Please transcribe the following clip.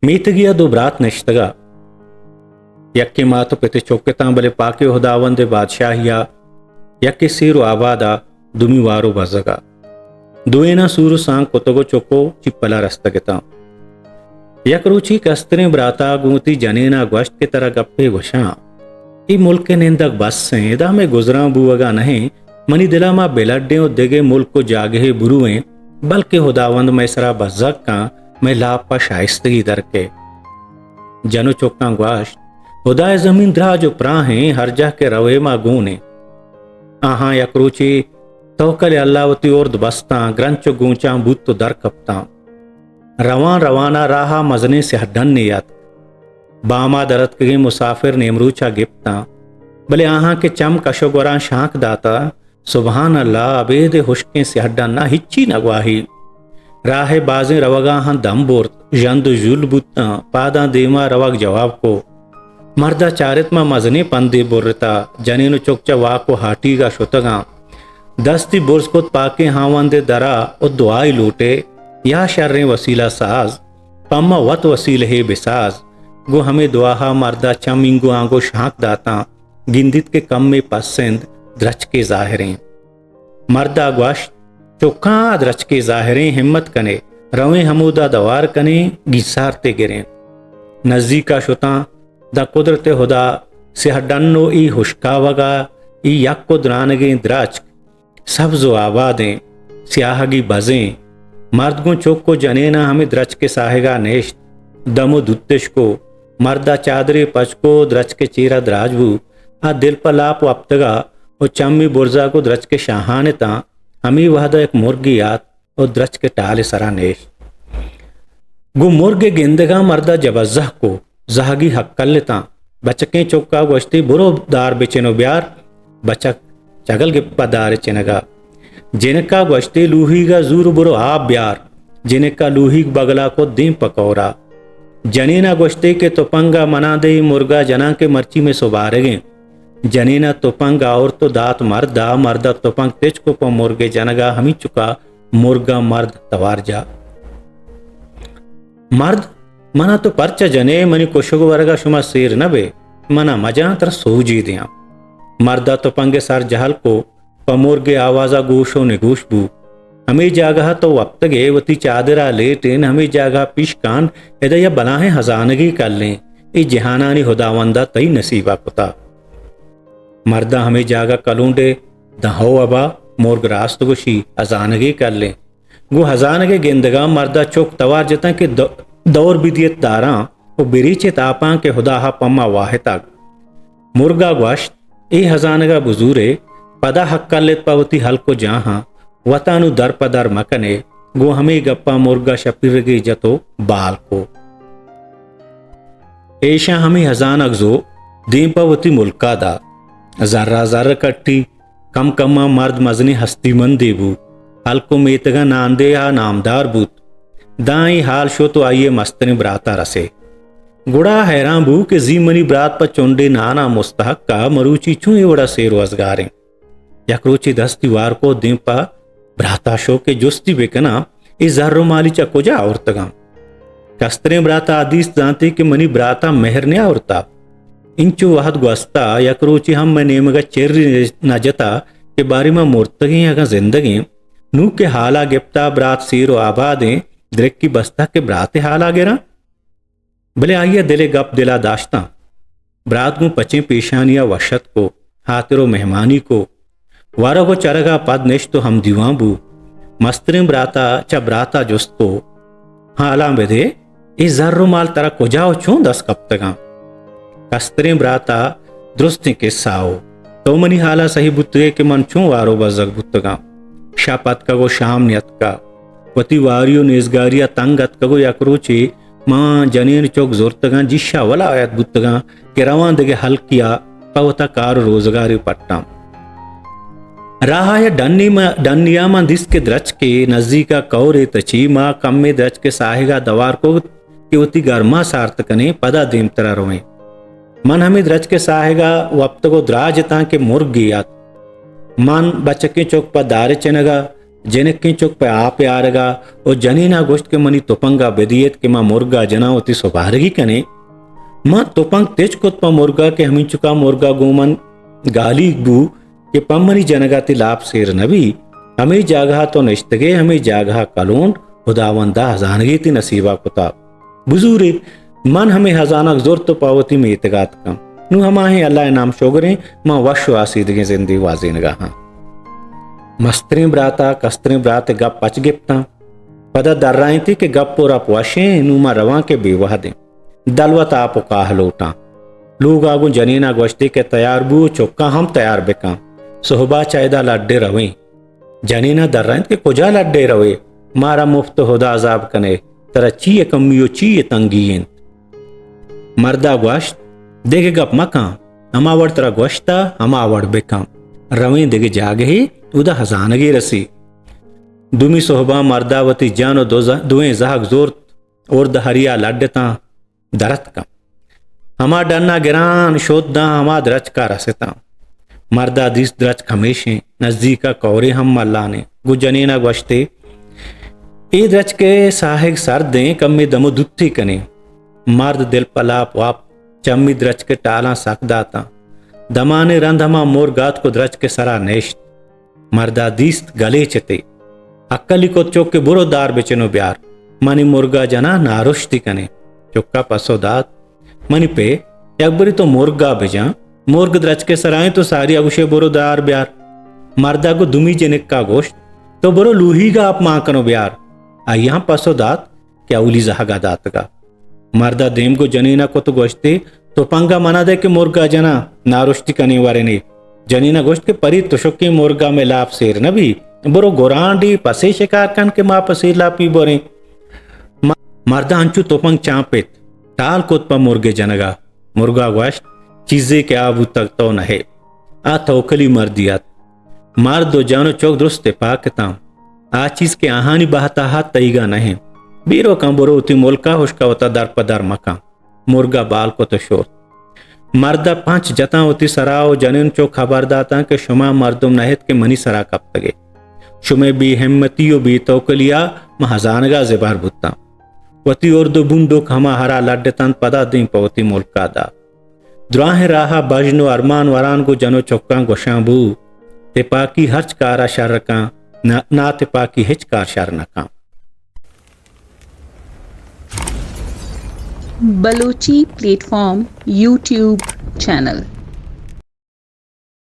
میتگی ءَ دو برات نشتگ ءَ، یکے مات ءُ پت ءِ چک اتاں، بلے پاکیں ہداوند ءِ بادشاہی ءَ یکے سیر ءُ آباد ءَ، دومی وار ءُ بزگ ءَ۔ دوئیناں سور ءُ سانگ کتگ ءُ چک ءُ چپل ءَ رستگ اتاں۔ یک روچے کستریں برات ءَ گوں وتی جنین ءَ گوشت کہ ترا گپے گوشاں، اے ملک ءِ نندگ بس ایں، ادا مئے گزران بوگ ءَ نہ ایں۔ منی دل ءَ ما بلڈیں ءُ دگہ ملک ءُ جاگہے برویں، بلکیں ہداوند مئے سرا بزگ کن، مئے لاپ ءَ شائستگی در کئے۔ جن ءُ چکاں گوشت، ہدا ءِ زمین دراج ءُ پراہیں، ہر جاہ کہ روئے ما گون ایں۔ آہاں یک روچے توکل اللہ وتی ارد بستاں، گرنچ ءُ گونچاں بوت ءُ در کپتاں۔ روان روان ءَ راہ ءَ مزنیں سیاہ ڈنے اتک۔ بام ءَ در اتکگیں مسافر نیمروچ ءَ گپتاں، بلے آہاں کہ چم کش ءُ گوراں شانک داتہ، سبحان اللہ، ابید ءِ ہشکیں سیاہ ڈن ءَ ہچی نہ گواہی۔ راہ ءِ بازیں روگاں ہم دم برت، ژند ءُ ژل بوتاں، پاداں دیما روگ جواب کو۔ مرد ءَ چارت، ما مزنیں پندے برتہ، جنین ءُ چک چہ واک ءُ ہاٹیگ ءَ شتگاں۔ دستی برز کت، پاکیں ہاوند ءِ درا ءُ دعائی لوٹے، یا شریں وسیلہ ساز، پہ ما وت وسیلہے بساز۔ گوں ہمے دعا ءَ مرد ءَ چم اینگو آنگو شانک داتاں، گندیت کہ کمے پسند درچکے ظاہریں۔ مرد ءَ گوشت، چکاں، آ درچکے ظاہریں، ہمت کنے، رویں ہمودا دوار کنیں، گیسارتے گریں۔ نزیک ءَ شتاں، داں قدرت ہدا سیاہ ڈن ءُ اے ہشکاوگ ءَ اے یک ءُ درانگیں درچک سبز ءُ آبادیں، سیاہگی بزیں۔ مرد گوں چک ءُ جنین ءَ ہمے درچک ءِ ساہگ ءَ نشت، دم ءُ دوتش کو۔ مرد ءَ چادرے پچ کو، درچک ءِ چیر ءَ دراج بو۔ آ دل پہ لاپ وپتگ ءَ ءُ چمی برز ءَ گوں درچک ءِ شاہان اتاں۔ ہمے وہد ءَ یک مرگے آت ءُ درچک ءِ ٹال ءِ سرا نشت۔ گوں مرگ ءِ گندگاں مرد ءَ جبزہ کو، زہگی ہکل اتاں۔ بچکیں چک ءَ گوشتی، برو دار بچن ءُ بیار۔ بچک چگل گپت پہ دار ءِ چنگ ءَ۔ جنک ءَ گوشتی، لوہیگ ءَ زور برو آپ بیار۔ جنک ءَ لوہیگ بگل ءَ کت، دیم پہ کور ءَ۔ جنین ءَ گوشتی کہ تپنگ ءَ من ءَ دے، مرگ ءَ جناں کہ مرچی مئے سبارگیں۔ جنین ءَ تپنگ آورت ءُ دات مرد ءَ، مرد ءَ تپنگ تچک ءُ پہ مرگ ءِ جنگ ءَ ہمینچک ءَ مرگ ءَ مرد توار جا۔ مرد، من ءَ تو پرچا جنے؟ منی کشگ ورگ ءَ شما سیر نہ بے؟ من ءَ مجاں، ترا سوجے دیاں۔ مرد ءَ تپنگ ءِ سر جہل کو، پہ مرگ ءِ آواز ءَ گوش ءُ نگوش بو۔ ہمے جاگہ ءَ تو وپتگ ئے، وتی چادر ءَ لیٹین، ہمے جاگہ ءَ پیش کان، ادا یک بلاہیں ہزانگے کلیں، اے جہانانی ہداوند ءَ تئی نصیب ءَ کتا۔ مرد ءَ ہمے جاگہ کلونڈے، داں ہو ابا، مرگ راست گوشی، ہزانگے کلیں۔ گوں ہزانگ ءِ گندگاں مرد ءَ چک توار جتاں کہ دو-، دور بدیت داراں ءُ بریچت آپاں کہ ہدا ءَ پہ ما واہتگ۔ مرگ ءَ گوشت، اے ہزانگ ءَ بزورے، پدا ہکل ات پہ وتی ہلک ءُ جاہاں، وت ءَ نوں در پہ در مکنے۔ گوں ہمے گپاں مرگ ءَ شپیرگے جت ءُ بال کو۔ ایشاں ہمے ہزانگ زو دیم پہ وتی ملک ءَ دا۔ زر ءَ زر کٹی، کم کم ءَ مرد مزنیں ہستی مندے بو۔ ہلک ءُ میتگ ءَ ناندے ءَ نامدار بوت۔ داں اے حال شت ءُ آئی ءِ مستریں برات ءَ رسے۔ گڑا حیران بو کہ زی منی برات پہ چنڈے نان ءَ مستحق ءَ، مروچی چوں اے وڑ ءَ سیر ءُ ازگاریں۔ یک روچے دستی وار کو، دیم پہ برات ءَ شو کہ جستی بکناں، اے زر ءُ مالی چہ کجا آورتگاں؟ کستریں برات ءَ آ دیست، زانتی کہ منی برات ءَ مہر نیاورتا۔ انچو وہد گوستا، یک روچے ہم مئے نیمگ ءَ چری نہ جتا کہ باریں ما مرتگیں اگاں زندگیں۔ نوں کہ حال ءَ گپتا، برات سیر ءُ آبادیں، درکی بستا کہ برات ءِ حال ءَ گراں۔ بلے آئی ءَ دل ءِ گپ دل ءَ داشتاں۔ برات گوں پچیں پیشانی ءَ وش اتک ءُ ہاتر ءُ مہمانی کو۔ ورگ ءُ چرگ ءَ پد نشت ءُ ہمدیوان بو۔ مستریں برات ءَ چہ برات ءَ جست کو، ہالاں بدے، اے زر ءُ مال ترا کجا ءُ چون دست کپتگاں؟ کستریں برات ءَ درستیں کسہ ءُ تو منی ہال ءَ سہی بوتگے کہ من چون وار ءُ بزگ بوتگاں۔ شپ اتکگ ءُ شام نیتکا۔ وتی واری ءُ نیزگاری ءَ تنگ اتکگ ءُ یک روچے ماں جنین چک زرتگاں، جیشا ولایت بوتگاں کہ رواں دگہ ہلکیا پہ وتا کار ءُ روزگارے پٹاں۔ راہ ءَ ڈنی ما-، ڈنیا من دیست کہ درچکے نزیکا کورے تچی، ما کمے درچکے ساہگا دوار کت کہ وتی گرما سارت کنیں، پدا دیمترا رویں۔ من ہمے درچکے ساہگا وپتگ ءُ دراج اتاں کہ مرگے ات۔ من بچکیں چک پہ دار ءِ چنگا جنکیں چک پہ آپ ء آرگا و جنینا گوشت کہ منی تپنگا بدیت کہ ما مرگا جناں وتی سپارگی کنیں۔ من تپنگ تچ کت پہ مرگا کہ ہمینچکا مرگا گوں من گالیگ بو کہ پہ منی جنگا تی لاپ سیر نبی۔ ہمے جاگہا تو نشتگے، ہمے جاگہا کلونڈ، خداوندا ہزانگے تی نصیبا کتا۔ بزورے، من ہمے ہزانگ زرت و پہ وتی میتگا اتکاں۔ نوں ہماہیں اللہ ء نام شگریں، من وش و آسیدگیں زندے گوازینگا ہاں۔ مستریں براتا کستریں برات ء گپ پچ گپتاں۔ پدا درائینتی کہ گپ و رپ وشیں، نوں من رواں کہ بے وہدیں۔ دلوت آپ و کاہ لوٹاں۔ لوگا گوں جنینا گوشتی کہ تیار بو، چکاں ہم تیار بکن۔ صحبا چہ ادا لڈے رویں۔ جنینا درائینت کہ کجا لڈے روئے؟ مارا مفت ہدا عذاب کنے۔ ترا چی ء کمی و چی ء تنگی انت؟ مردا گوشت، دگہ گپ مکن، ہما وڑ ترا گوشتا، ہما وڑ بکن۔ رویں دگہ جاگہے، اودا ہزانگے رسی۔ دومی سہباں مردا وتی جن و دو ز-، دوئیں زہگ زرت، ارد ہریا لڈتاں۔ درتکاں۔ ہما ڈنا گران شت داں ہما درچکا رستاں۔ مردا دیست درچک ہمیشیں، نزیکا کورے ہم ملانیں۔ گوں جنینا گوشتے، اے درچکے ساہگ سردیں، کمے دم و دوتی کنیں۔ مرد دل پہ لاپ واپ چمی درچکے ٹالاں سک داتاں۔ دمانے رند ہما مرگ آتک و درچکے سرا نشت۔ مردا دیست گلے چتے۔ ہکلی کت چک کہ برو دار بچن و بیار۔ منی مرگا جناں نارشتی کنیں۔ چکا پسو دات، منی پے، یک بری تو مرگا بجن۔ مرگ درچکے سرائیں تو ساری اگوشے برو دار بیار۔ مردا گو دومی جنکا گوشت، تو برو لوہیگا آپ مان کن و بیار۔ آئی ہم پسو دات، کہ اولی زہگا داتگا۔ مردا دیم گو جنینا کت و گوشتی، تپنگا منا دے کہ مرگا جناں، نارشتی کنیں ورنے۔ جنینا گوشت کہ پری تشکیں مرگا مئے لاپ سیر نبی، برو گرانڈی پسے شکار کن کہ ما پسے لاپی بریں۔ م-، مردا انچو تپنگ چانپت، ٹال کت پہ مرگے جنگا۔ مرگا گوشت، چیزے کہ آ بوتگ تو نہ ئے۔ آ توکلی مردی ات۔ مرد و جن و چک درست تپاک اتاں۔ آ چیز کہ آہانی بہتا ات تئیگا نہ انت۔ بیرو کن برو وتی ملکا ہشکا وتا در پہ در مکن۔ مرگا بال کت و شت۔ مردا پنچ جتاں وتی سرا و جنین چک خبر داتاں کہ شما مردم نہ ات کہ منی سرا کپتگے۔ شمئے بے ہمتی و بے توکلیا ما ہزانگا زبہر بوتاں۔ وتی ارد و بنڈوک ہما ہرا لڈتنت پدا دیم پہ وتی ملکا دات۔ دراہیں راہا بژن و ارمان وران گوں جن و چکاں گوشان بو، تپاکی ہرچ کارا شر کن، نا-، ناتپاکی ہچ کار شر نکن۔ Balochi plate form YouTube channel.